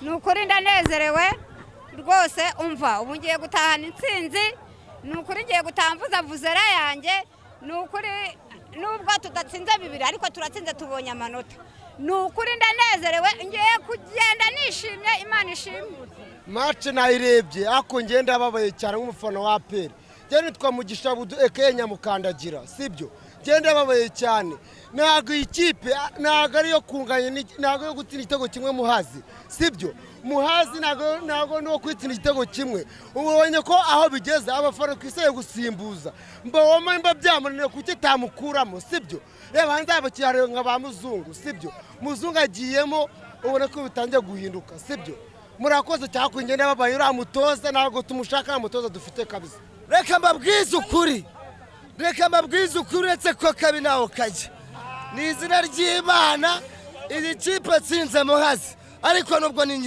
Ni ukuri ndanezerewe rwose. Umva, ubu ngiye gutahana intsinzi. Ni ukuri ngiye gutaha mvuza vuvuzela yanjye. Ni ukuri nubwo tudatsinze bibiri, ariko turatsinze, tubonye amanota. Ni ukuri ndanezerewe, ngiye kugenda nishimye. Imana ishimwe. Match nayirebye, ariko ngenda ababaye cyane nk'umufana wa APR. Njye nitwa Mugisha Budu eke Nyamukandagira, sibyo? Ngenda ababaye cyane. Ntabwo iyi kipe, ntabwo ariyo kunganya, ntabwo yo gutsinda igitego kimwe Muhazi, sibyo? Muhazi ntabwo ni uwo kwitsinda igitego kimwe. Ubonye ko aho bigeze abafana ku isi gusimbuza Mbawoma mba byamunaniye, kuki itamukuramo, sibyo? Reba hanze abakiriya nka ba Muzungu, sibyo? Muzungu agiyemo, ubona ko bitangiye guhinduka, sibyo? Murakoze cyangwa ngenda babaye. Uriya mutoza ntabwo tumushaka, nta mutoza dufite kabisa. Reka mbabwize ukuri, reka mbabwize ukuri, uretse ko kabi ntaho kajya, ni izina ry'Imana, iyi kipe atsinze Muhazi, ariko nubwo ni